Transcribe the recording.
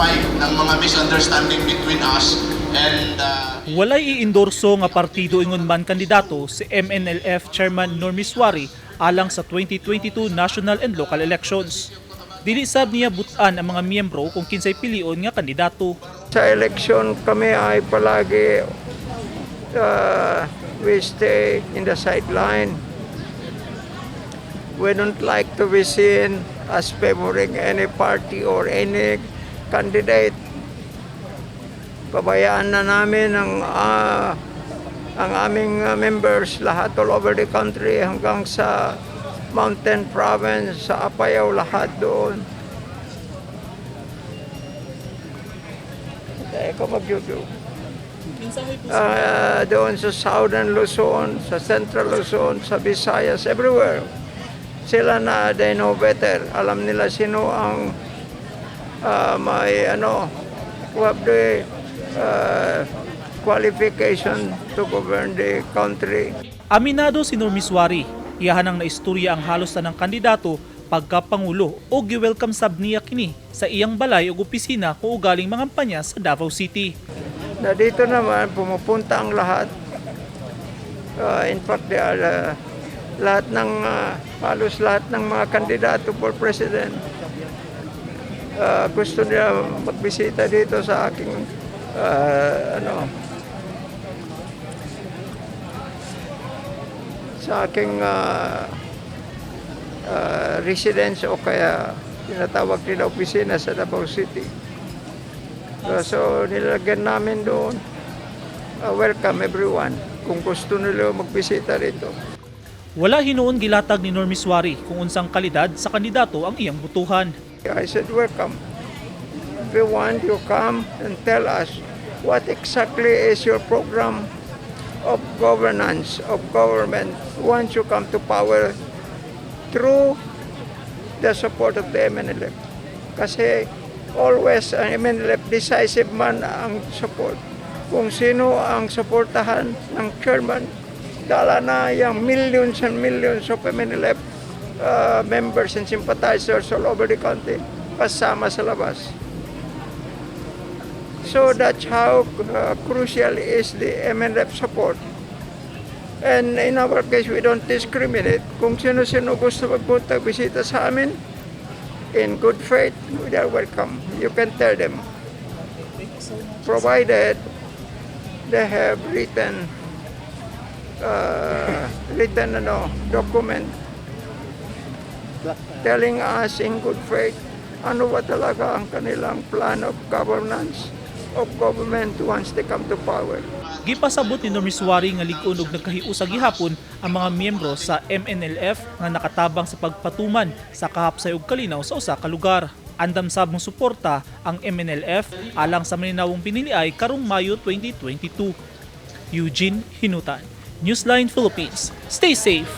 mag-clarify ng mga misunderstanding between us and Walay iendorso nga partido ingon man kandidato si MNLF Chairman Nur Misuari alang sa 2022 national and local elections. Dili sab niya butan ang mga miyembro kung kinsay pilion nga kandidato. Sa election kami ay palagi we stay in the sideline. We don't like to be seen as favoring any party or any candidate. Pabayaan na namin ang aming members lahat all over the country hanggang sa Mountain Province, sa Apayao, lahat doon. Teka, mag doon sa Southern Luzon, sa Central Luzon, sa Visayas, everywhere. Sila na, they know better. Alam nila sino ang may ano, who have the qualification to govern the country. Aminado si Nur Misuari, iyahan ang naistorya ang halos tanang kandidato pagka-pangulo o gi-welcome sab niya kini sa iyang balay ug opisina kung ugaling mangampanya sa Davao City. Na dito naman, pumupunta ang lahat. In fact, they are, halos lahat ng mga kandidato for president gusto nila magbisita dito sa aking ano, sa aking residence o kaya tinatawag nila opisina sa Davao City. So nilagyan namin doon. Welcome everyone kung gusto nila magbisita rito. Wala hinuon gilatag ni Nur Misuari kung unsang kalidad sa kandidato ang iyang butuhan. I said, "Welcome. If you want, you come and tell us what exactly is your program of governance, of government, once you come to power through the support of the MNLF." Kasi always ang MNLF, decisive man ang support. Kung sino ang suportahan ng chairman, dala na yung millions and millions of MNLF members and sympathizers all over the country, kasama sa labas. So that's how crucial is the MNLF support. And in our case, we don't discriminate. Kung sino-sino gusto magpunta, bisita sa amin, in good faith, they are welcome. You can tell them. Provided they have written ano, document telling us in good faith ano ba talaga ang kanilang plan of governance, of government once they come to power. Gipasabot ni Nur Misuari nga lig-on og nagkahiusa gihapon ang mga miyembro sa MNLF nga nakatabang sa pagpatuman sa kahapsay ug kalinaw sa usa ka lugar. Andam sab mo suporta ang MNLF alang sa maninawong piniliay karong Mayo 2022. Eugene Hinutan, Newsline Philippines. Stay safe.